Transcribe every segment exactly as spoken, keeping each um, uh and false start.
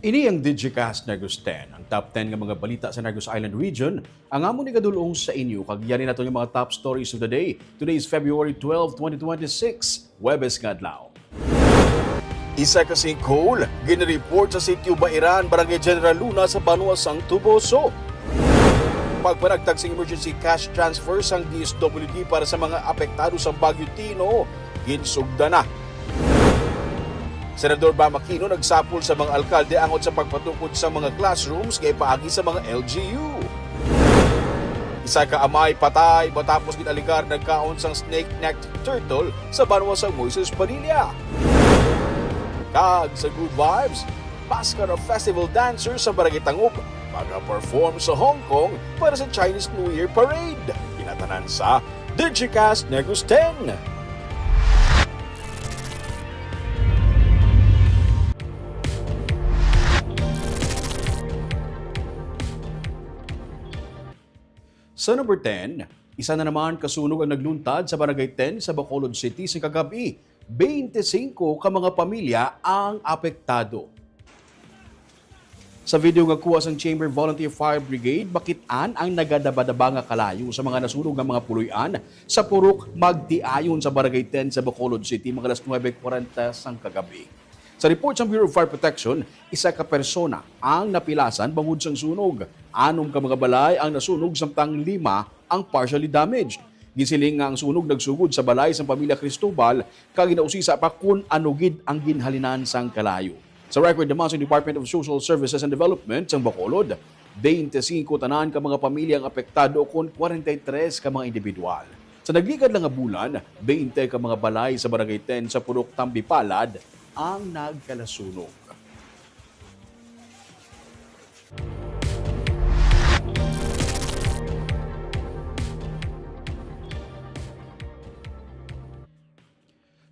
Ini ang Digicast Negros ten, ang top ten nga mga balita sa Negros Island Region, ang amon igadul-ong sa inyo. Kag yari nato nga mga top stories of the day. Today is February twelve, twenty twenty-six, Huwebes nga adlaw. Isa ka sinkhole ginreport sa Sitio Bairan, Barangay General Luna sa Banwa sang Toboso. Pagpanagtag sing emergency cash transfer sang D S W D para sa mga apektado sa Bagyo Tino, ginsugdan na. Senador Bam Aquino nagsapol sa mga alkalde angot sa pagpatukod sa mga classrooms nga ipaagi sa mga L G U. Isa ka amay patay matapos gin-alegar nagkaon sang snake-necked turtle sa banwa sa Moises Padilla. Kag sa Good Vibes, Paskara Festival dancers sa Barangay Tangub mag-perform sa Hong Kong para sa Chinese New Year Parade. Kinatanan sa Digicast Negros ten. Sa number ten, isa na naman ka sunog ang nagluntad sa Barangay ten sa Bacolod City sa kagab-i. Twenty-five ka mga pamilya ang apektado. Sa video nga kuha sang Chamber Volunteer Fire Brigade, makit-an ang nagadabadaba nga kalayo sa mga nasunog nga mga puloy-an sa purok Magtiayon sa Barangay ten sa Bacolod City, mga alas nuebe kwarenta sang kagab-i. Sa report sang Bureau of Fire Protection, isa ka persona ang napilasan bangod sang sunog. Anom ka mga balay ang nasunog, samtang lima ang partially damaged. Ginsiling nga ang sunog nagsugod sa balay sang pamilya Cristobal, kag ginausisa pa kon ano gid ang ginhalinan sang kalayo. Sa record naman sa Department of Social Services and Development sang Bacolod, twenty-five tanan ka mga pamilya ang apektado, kon kwarenta y tres ka mga individual. Sa nagligad lang nga bulan, twenty ka mga balay sa Barangay ten sa Purok Tambipalad ang nagkalasunog.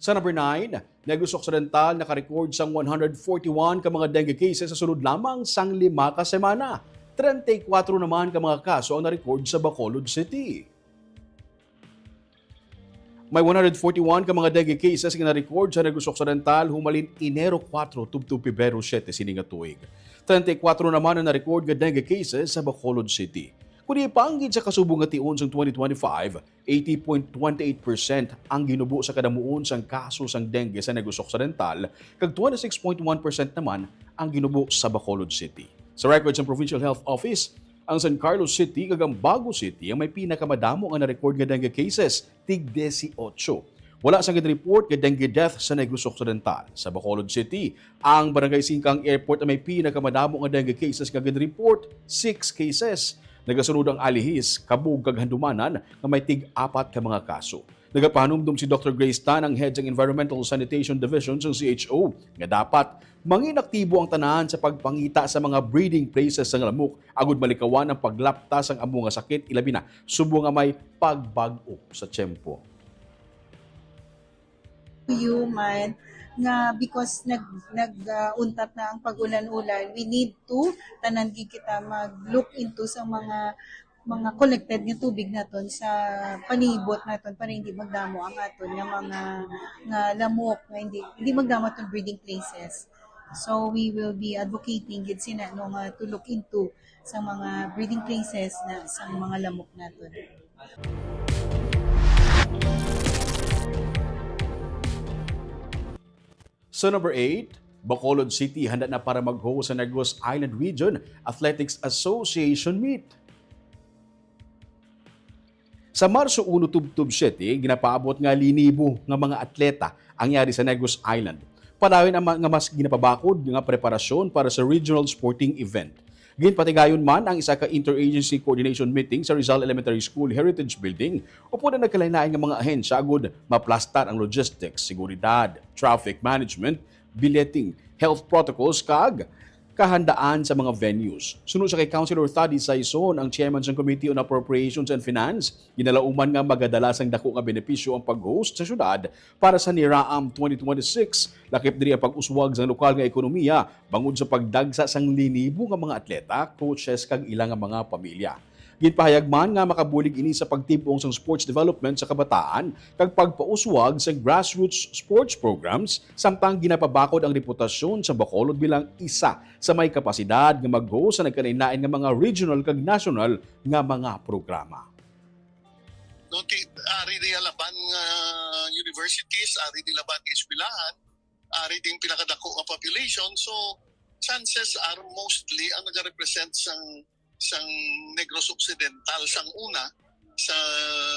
Sa number nine, Negros Occidental naka-record sang one hundred forty-one ka mga dengue cases sa sulod lamang sang lima ka semana. Treinta y cuatro naman ka mga kaso ang na-record sa Bacolod City. May one hundred forty-one ka mga dengue cases nga na-record sa Negros Occidental humalin Enero kuwatro tubtob Pebrero siyete sini nga tuig. Treinta y cuatro naman ang na-record nga dengue cases sa Bacolod City. Kon ipaanggid sa kasubong nga tion sang twenty twenty-five, eighty point twenty eight percent ang ginubo sa kadamuon sang kaso sang dengue sa Negros Occidental, kag twenty-six point one percent naman ang ginubo sa Bacolod City. Sa record sang Provincial Health Office, ang San Carlos City kag ang Bago City ang may pinakamadamo nga na-record nga dengue cases, tig dieciocho. Wala sang gin-report nga dengue death sa Negros Occidental. Sa Bacolod City, ang Barangay Singkang Airport ang may pinakamadamo nga dengue cases nga gin-report, six cases. Nagasunod ang Alihis, Cabug, kag Handumanan nga may tig-apat ka mga kaso. Nagapahanumdom si Doktor Grace Tan, ang head sang Environmental Sanitation Division sang C H O, nga dapat mangin aktibo ang tanan sa pagpangita sa mga breeding places sang lamok agud malikawan ang paglapta sang amo nga sakit, ilabi na subong nga may pagbag-o sa tiyempo. Human nga because nag nag ah, untat na ang pag-ulan-ulan, we need to tanan gid kita mag-look into sa mga mga collected nga tubig naton sa palibot naton para hindi magdamo ang aton nga mga nga lamok, nga hindi hindi magdamo aton breeding places. So we will be advocating gid sina no nga to look into sa mga breeding places na sa mga lamok naton. Sa number eight, Bacolod City handa na para mag-host sa Negros Island Region Athletics Association Meet. Sa Marso uno tubtob siyete, ginapaabot nga linibo nga mga atleta ang yari sa Negros Island. Padayon ang ma- nga mas ginapabakod nga preparasyon para sa regional sporting event. Ginpatigayon man ang isa ka interagency coordination meeting sa Rizal Elementary School Heritage Building, upod ang nagkalain-lain nga mga ahensya agud maplastar ang logistics, seguridad, traffic management, billeting, health protocols, kag kahandaan sa mga venues. Suno sa kay Councilor Thady Saison, ang chairman sang Committee on Appropriations and Finance, ginalauman nga magadala sang dako nga benepisyo ang pag-host sa syudad para sa Niraam twenty twenty-six, lakip diri ang pag-uswag sang lokal nga ekonomiya bangod sa pagdagsa sang linibo nga mga atleta, coaches, kag ila nga mga pamilya. Ginpahayag man nga makabulig ini sa pagtib-ong sang sports development sa kabataan kag pagpauswag sa grassroots sports programs, samtang ginapabakod ang reputasyon sa Bacolod bilang isa sa may kapasidad nga mag-host sa nagkalain-lain nga mga regional kag national nga mga programa. No, ti-, ari diya laban nga universities, ari di laban nga eskwelahan, ari ding pinakadako nga population. So, chances are mostly ang nagarepresent sang, sang Negros Occidental, sang una, sa,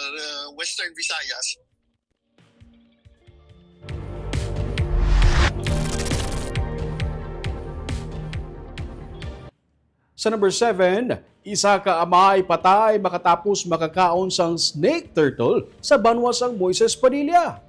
uh, Western Visayas. Sa number seven, isa ka amay patay makatapos makakaon sang snake turtle sa banwa sang Moises Padilla.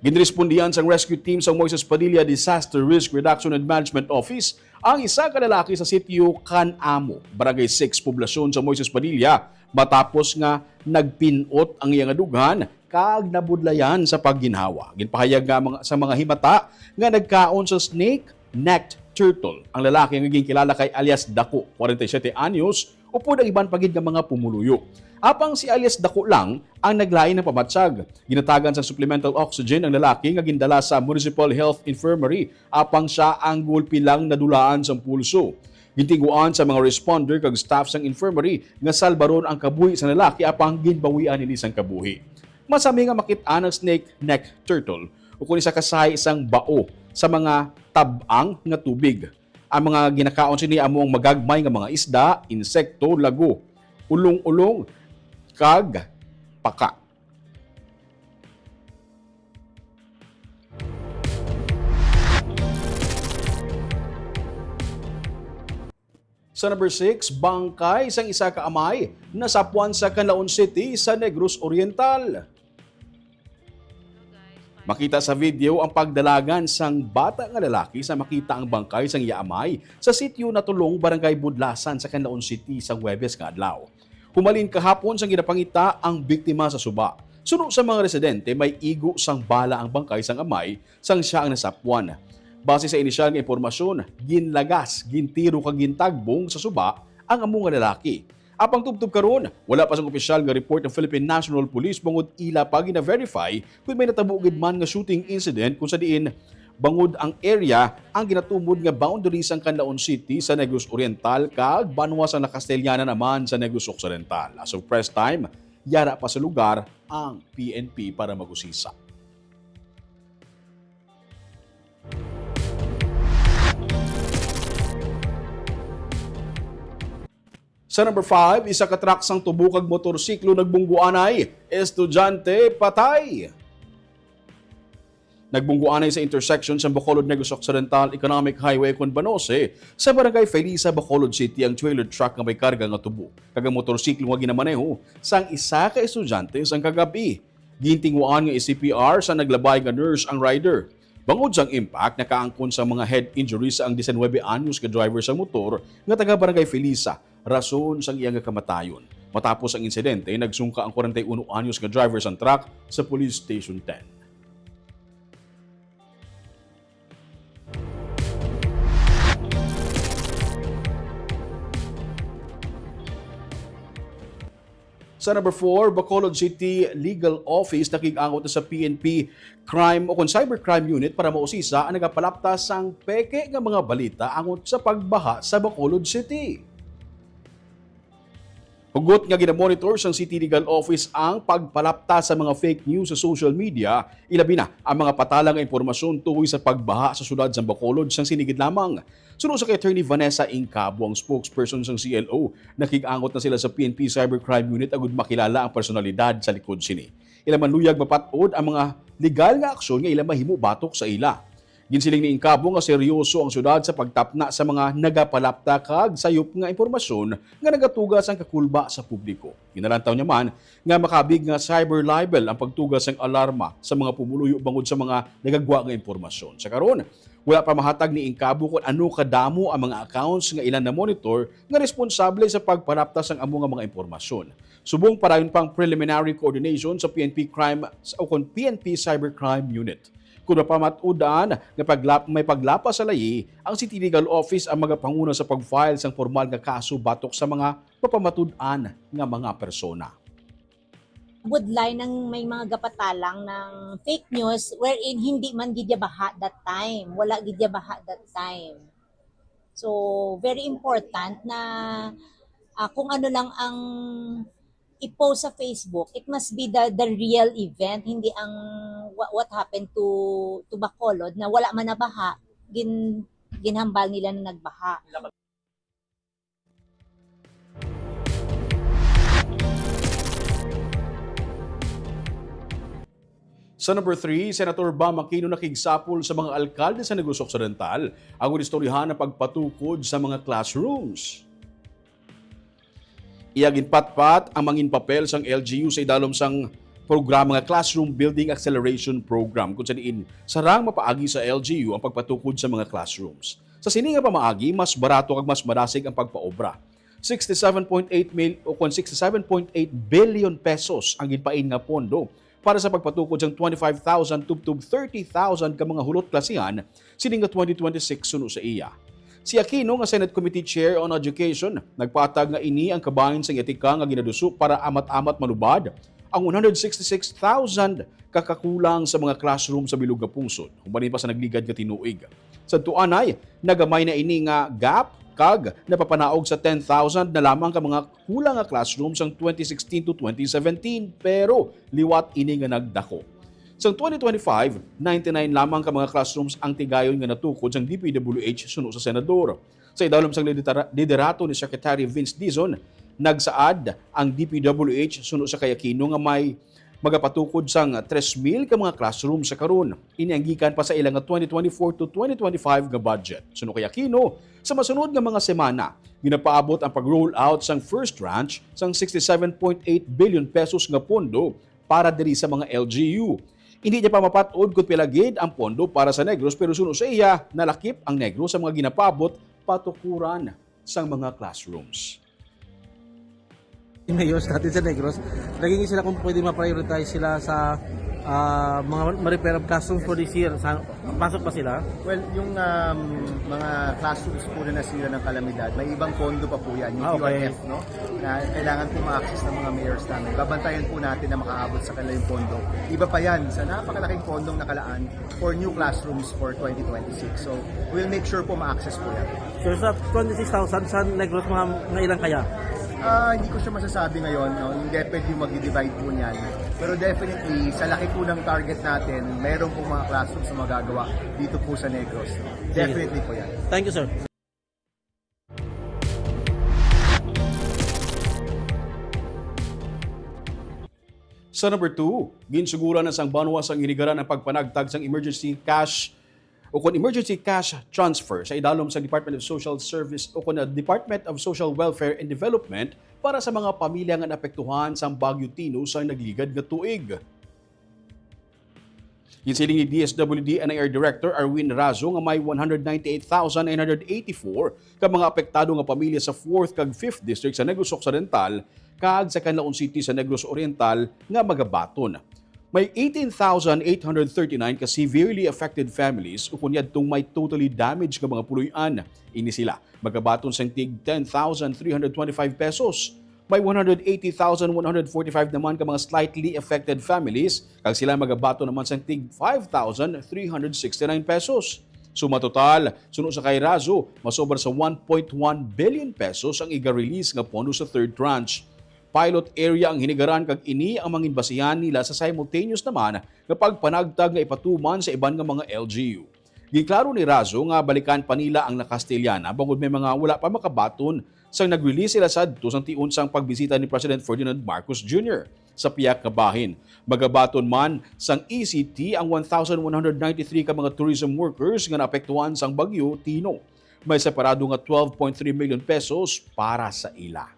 Ginrespondihan sang rescue team sa Moises Padilla Disaster Risk Reduction and Management Office ang isa ka lalaki sa sitio Can Amo, Barangay six, poblasyon sa Moises Padilla, matapos nga nagpin-ot ang iya nga dughan kag nabudlayan sa pagginhawa. Ginpahayag nga mga, sa mga himata nga nagkaon sa snake necked turtle ang lalaki nga ginkilala kay alias Dako, forty-seven anyos, upod ang iban pa gid nga mga pumuluyo. Apang si alias Dako lang ang naglain nga pamatsag. Ginatagan sang supplemental oxygen ang lalaki nga gindala sa Municipal Health Infirmary, apang siya ang gulpi lang nadulaan sang pulso. Gintinguan sa mga responder kag staff sang infirmary nga salbaron ang kabuhi sang lalaki, apang ginbawian ini sang kabuhi. Masami nga makit-an ang snake neck turtle, ukon isa ka sahi sang bao sa mga tab-ang nga tubig. Ang mga ginakaon sini amo ang magagmay nga mga isda, insekto, lago, ulong-ulong, kag paka. Sa number six, bangkay sang isa ka amay nasapwan sa Canlaon City sa Negros Oriental. Makita sa video ang pagdalagan sang bata nga lalaki sa makita ang bangkay sang iya amay sa sitio Natulong, Barangay Budlasan sa Canlaon City sa Huwebes nga adlaw. Humalin kahapon sang ginapangita ang biktima sa suba. Suno sa mga residente, may igo sang bala ang bangkay sang amay sang siya ang nasapwan. Base sa inisyal nga impormasyon, ginlagas, gintiro kag gintagbong sa suba ang amo nga lalaki. Apang tubtob karon, wala pa sang opisyal nga report ang Philippine National Police bangod ila pa gina-verify kon may natabo gid man nga shooting incident, kung sa diin bangod ang area ang ginatumod nga boundary sang Canlaon City sa Negros Oriental kag banwa sang La Castellana naman sa Negros Occidental. As of press time, yara pa sa lugar ang P N P para mag-usisa. Sa number five, isa ka truck sang tubo kag motorsiklo nagbungguanay, estudyante patay. Nagbungguanay sa intersection sa Bacolod, Negros Occidental Economic Highway, kon Banose, sa Barangay Felisa, Bacolod City, ang trailer truck nga may karga nga tubo kag ang motorsiklo nga ginamaneho sang isa ka estudyante sang kagab-i. Gintinguan nga i-C P R sa naglabay nga nurse ang rider. Bangod sang impact, nakaangkon sang mga head injuries ang diecinuebe anyos nga driver sa motor nga taga Barangay Felisa, rason sang iya nga kamatayon. Matapos ang insidente, nagsungka ang kwarenta y uno anyos nga driver sang truck sa Police Station ten. Sa number four, Bacolod City Legal Office nakig-angot na sa P N P Crime o kon Cybercrime Unit para mausisa ang nagapalapta sang peke nga mga balita angot sa pagbaha sa Bacolod City. Hugot nga ginamonitor sang City Legal Office ang pagpalapta sa mga fake news sa social media, ilabi na ang mga patala nga impormasyon tuhoy sa pagbaha sa syudad sang Bacolod sang sini gid lamang. Suno sa kay Attorney Vanessa Incabo, ang spokesperson sang C L O, nakig-angot na sila sa P N P Cybercrime Unit agud makilala ang personalidad sa likod sini. Ila man luyag mapat-od ang mga legal nga aksyon nga ila mahimo batok sa ila. Ginsiling ni Incabo nga seryoso ang syudad sa pagtapna sa mga nagapalapta kag sayop nga impormasyon nga nagatuga sang kakulba sa publiko. Ginalantaw niya man nga makabig nga cyber libel ang pagtuga sang alarma sa mga pumuluyo bangod sa mga nagagwa nga impormasyon. Sa karon, wala pa mahatag ni Incabo kon ano kadamo ang mga accounts nga ila na-monitor nga responsable sa pagpalapta sang amo nga mga impormasyon. Subong, padayon pa ang preliminary coordination sa P N P Crime o kon P N P Cybercrime Unit. Kon mapamatud-an nga paglap-, may paglapas sa layi, ang City Legal Office ang magapanguna sa pag-file sang pormal nga kaso batok sa mga mapamatud-an nga mga persona. Budlay nang may mga gapatalang ng fake news wherein hindi man gid ya baha that time. Wala gid ya baha that time. So, very important na, ah, kung ano lang ang i-post sa Facebook, it must be the the real event, hindi ang wha-, what happened to to Bacolod na wala man nabaha, gin-, ginhambal nila na nagbaha. Sa number three, Senator Bam Aquino nakigsapol sa mga alkalde sa Negros Occidental ang istoryahan ang pagpatukod sa mga classrooms. Iya ginpatpat ang mangin papel sang L G U sa idalom sang programa nga Classroom Building Acceleration Program, kung sa diin sarang mapaagi sa L G U ang pagpatukod sa mga classrooms. Sa sini nga pamaagi, mas barato kag mas madasig ang pagpaobra. Sixty-seven point eight mil, o kon sixty-seven point eight billion pesos ang ginpain nga pondo para sa pagpatukod sang twenty-five thousand tubtob thirty thousand ka mga hulot klasihan sini nga twenty twenty-six suno sa iya. Si Aquino nga Senate Committee Chair on Education nagpatag nga ini ang kabahin sang etika nga ginaduso para amat-amat malubad ang one hundred sixty-six thousand ka kakulang sa mga classroom sa bilog nga pungsod, human pa sa nagligad nga tinuig. Sa tuanay, nagamay na ini nga gap kag napapanaog sa ten thousand na lamang ka mga kulang nga classroom sang twenty sixteen to twenty seventeen, pero liwat ini nga nagdako. Sang twenty twenty-five, ninety-nine lamang ka mga classrooms ang tigayon nga natukod sang D P W H suno sa senador. Sa idalom sang lidera-, liderato ni Secretary Vince Dizon, nagsaad ang D P W H suno sa kay Aquino nga may magapatukod sang tres mil ka mga classroom sa karon. Ini ang gikan pa sa ila nga twenty twenty-four to twenty twenty-five nga budget. Suno kay Aquino, sa masunod nga mga semana, ginapaabot ang pag-roll out sang first tranche sang sixty-seven point eight billion pesos nga pondo para diri sa mga L G U. Hindi niya pa mapat-od kon pila gid ang pondo para sa Negros, pero suno sa iya, nalakip ang Negros sa mga ginapaabot patukuran sang mga classrooms. Mayors natin sa Negros, naging sila kung pwede ma-prioritize sila sa ah, mga ma-repair of classrooms for this year. Sa, pasok pa sila? Well, yung um, mga classrooms po na nasira ng kalamidad, may ibang pondo pa po yan, yung Ah, okay. Q R F, no? Na kailangan po ma-access ng mga mayors namin. Babantayan po natin na makaabot sa kanila yung pondo. Iba pa yan sa napakalaking pondong nakalaan for new classrooms for twenty twenty-six. So, we'll make sure po ma-access po yan. So sa twenty-six thousand sa Negros, mga, mga ilang kaya? Ah, hindi ko siya masasabi ngayon, no? Yung DepEd yung magdi-divide po niyan. Pero definitely, sa laki po ng target natin, meron po mga classrooms na magagawa dito po sa Negros. Definitely po yan. Thank you, sir. Sa number two, ginsuguran na sang banwa sang Hinigaran ang pagpanagtag sang emergency cash o kon emergency cash transfer sa idalom sa Department of Social Service o kon Department of Social Welfare and Development para sa mga pamilya nga naapektuhan sang Bagyo Tino sa nagligad nga tuig. Ginsiling ni D S W D N I R Director Arwin Razo nga may one hundred ninety-eight thousand nine hundred eighty-four ka mga apektado nga pamilya sa fourth kag fifth District sa Negros Occidental kag sa Canlaon City sa Negros Oriental nga magabaton. May eighteen thousand eight hundred thirty-nine ka severely affected families ukon yadtong may totally damaged nga mga puloy-an. Ini sila magabaton sang tig ten thousand three hundred twenty-five pesos. May one hundred eighty thousand one hundred forty-five naman ka mga slightly affected families, kag sila magabaton naman sang tig five thousand three hundred sixty-nine pesos. Suma total, suno sa kay Razo, masobra sa one point one billion pesos ang iga-release nga pondo sa third tranche. Pilot area ang Hinigaran, kag ini ang mangin basihan nila sa simultaneous naman nga pagpanagtag nga ipatuman sa iban nga mga L G U. Ginklaro ni Razo nga balikan pa nila ang La Castellana bangod may mga wala pa makabaton sang nag-release sila sadto sang tion sang pagbisita ni President Ferdinand Marcos Junior sa pihak nga bahin. Magabaton man sang E C T ang one thousand one hundred ninety-three ka mga tourism workers nga naapektuhan sang Bagyo Tino. May separado nga twelve point three million pesos para sa ila.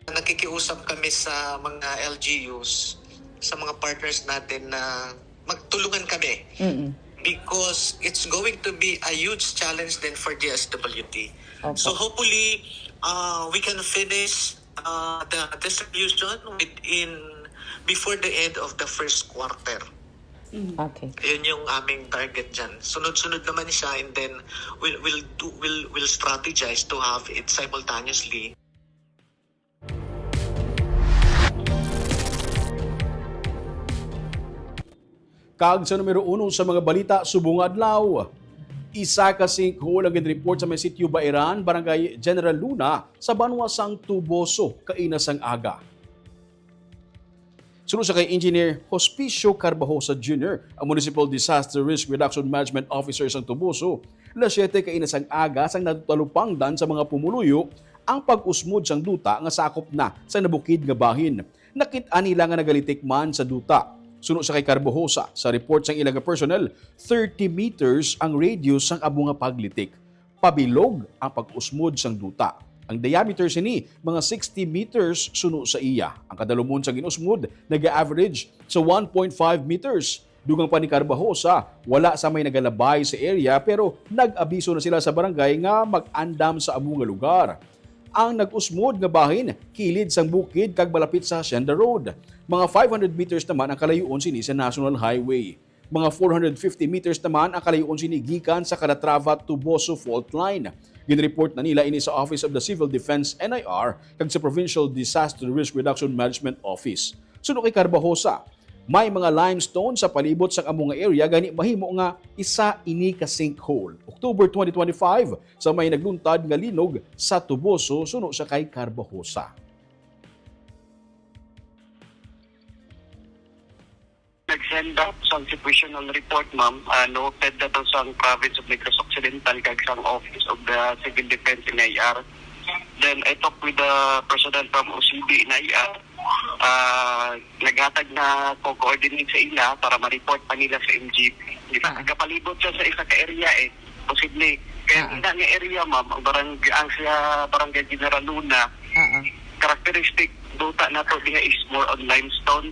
Nakikiusap kami sa mga L G Us, sa mga partners natin na magtulungan kami. Mm-mm. Because it's going to be a huge challenge din for D S W T. Opo. So hopefully, uh, we can finish uh, the distribution within, before the end of the first quarter. Okay. Yun yung aming target dyan. Sunod-sunod naman siya, and then we'll, we'll, do, we'll, we'll strategize to have it simultaneously. Kag sa numero uno sa mga balita subong nga adlaw, isa ka sinkhole ang ginreport sa may sitio Bairan, Barangay General Luna, sa banwa sang Tuboso, kaina sang aga. Suno sa kay Engineer Hospicio Carbajosa Junior, ang Municipal Disaster Risk Reduction Management Officer sang Tuboso, alas siyete kaina sang aga sang natalupangdan sa mga pumuluyo ang pag-usmod sang duta nga sakop na sa nabukid nga bahin. Nakit-an nila nga nagalitik man sa duta. Suno sa kay Carbajosa, sa report sang ila nga personnel, thirty meters ang radius sang amo nga paglitik. Pabilog ang pag-usmod sang duta. Ang diameter sini mga sixty meters suno sa iya. Ang kadalumon sa gin-usmod naga-average sa one point five meters. Dugang pa ni Carbajosa, wala sa may nagalabay sa area, pero nag-abiso na sila sa barangay nga mag-andam sa amo nga lugar. Ang nag-usmod nga bahin kilid sang bukid kag malapit sa Hacienda Road. Mga five hundred meters naman ang kalayuon sini sa National Highway. Mga four hundred fifty meters naman ang kalayuon sini gikan sa Calatrava Tuboso fault line. Ginreport na nila ini sa Office of the Civil Defense, N I R, kag sa Provincial Disaster Risk Reduction Management Office. Suno kay Carbajosa, may mga limestone sa palibot sang amo nga area, gani mahimo nga isa ini ka sinkhole. October twenty twenty-five, sa may nagluntad nga linog sa Tuboso, suno sa kay Carbajosa. Nag-send up sang situational report, ma'am. Ah, noted na to sang province of Negros Occidental kag sang Office of the Civil Defense, N I R. Then I talked with the personnel from O C D, N I R. Ah, naghatag na ko coordinate sa ila para ma-report pa nila sa M G P. Di ba? Ah. Nagapalibot siya sa isa ka area eh. Posible. Kaya Ah. ina nga area, ma'am, ang barang ang siya barangay General Luna, Oo. characteristic duta nato diha is more on limestone.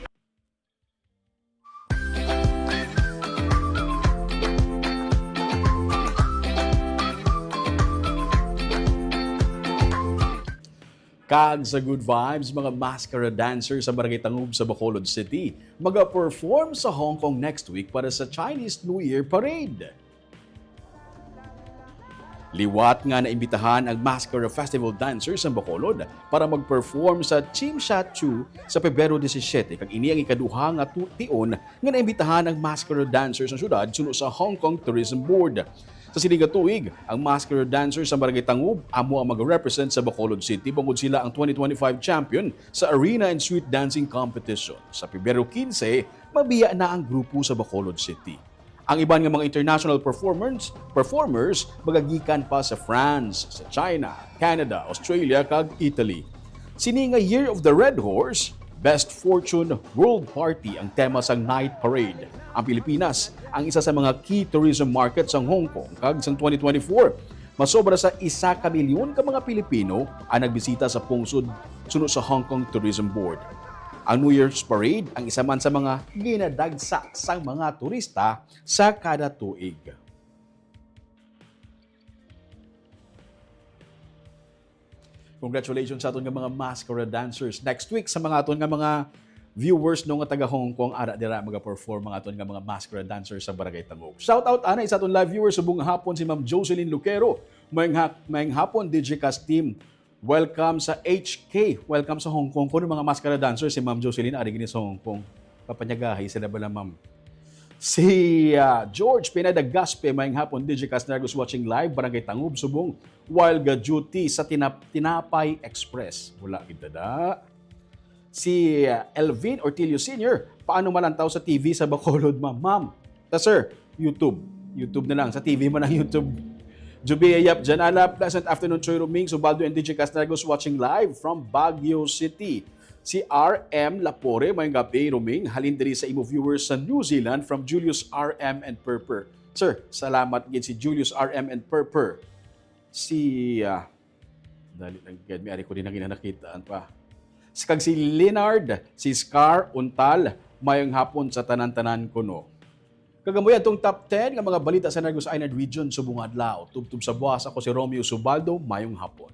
Kag sa good vibes, mga mascara dancers sa Barangay Tangub sa Bacolod City, maga-perform sa Hong Kong next week para sa Chinese New Year Parade. Liwat nga naimbitahan ang Mascara Festival Dancers sa Bacolod para mag-perform sa Chim Sha Chu sa Pebrero disisiete, kag ini ang ikaduha nga tu- tion nga naimbitahan ang Mascara Dancers sa syudad suno sa Hong Kong Tourism Board. Sa sini nga tuig, ang Mascara Dancers sa Barangay Tangub amo ang mag-represent sa Bacolod City, bangod sila ang twenty twenty-five champion sa Arena and Street Dancing Competition. Sa Pebrero quince, mabiya na ang grupo sa Bacolod City. Ang iban nga mga international performers, performers magagikan pa sa France, sa China, Canada, Australia, kag Italy. Sini nga Year of the Red Horse, Best Fortune World Party ang tema sang Night Parade. Ang Pilipinas ang isa sa mga key tourism market sang Hong Kong, kag sang twenty twenty-four, masobra sa isa ka milyon ka mga Pilipino ang nagbisita sa pungsod suno sa Hong Kong Tourism Board. Ang New Year's Parade ang isa man sa mga ginadagsa sang mga turista sa kada tuig. Congratulations sa aton nga mga mascara dancers. Next week, sa mga aton nga mga viewers, no, nga taga Hong Kong, ara dira magaperform ang aton nga mga mascara dancers sa Barangay Tangub. Shout out anay sa aton live viewers subong nga hapon, si Ma'am Jocelyn Lucero. Mayong ha- mayong hapon, Digicast team. Welcome sa H K. Welcome sa Hong Kong. Kuno mga mascara dancers, si Ma'am Jocelyn, ari gini sa Hong Kong. Papanyagahi sila bala, ma'am. Si, ah, George Pineda Gaspe, mayong hapon, Digicast Nargos watching live, Barangay Tangub, subong, while ga-duty sa Tinap-, Tinapay Express. Wala kita da. Si, ah, Elvin Ortilio Senior, paano malantaw sa T V sa Bacolod, ma'am? Ma'am, ta, sir, YouTube. YouTube na lang. Sa T V man ang YouTube. Jubia Yap Janala, pleasant afternoon, Choy Roming, Subaldo, and Digicast Nargos watching live from Baguio City. Si R M Lapore, mayong gabi, Roming, halin diri sa imo viewers sa New Zealand from Julius R M and Perper. Sir, salamat gid si Julius R M and Perper. Si, ah, dali lang gid, may ari ko din ang ginanakitaan pa. Si kag si Leonard, si Scar Untal, mayong hapon sa tanan-tanan kuno. Kag amo yan tong top ten nga mga balita sa Negros Island Region subong adlaw. Tubtob sa buwas, ako si Romeo Subaldo, mayong hapon.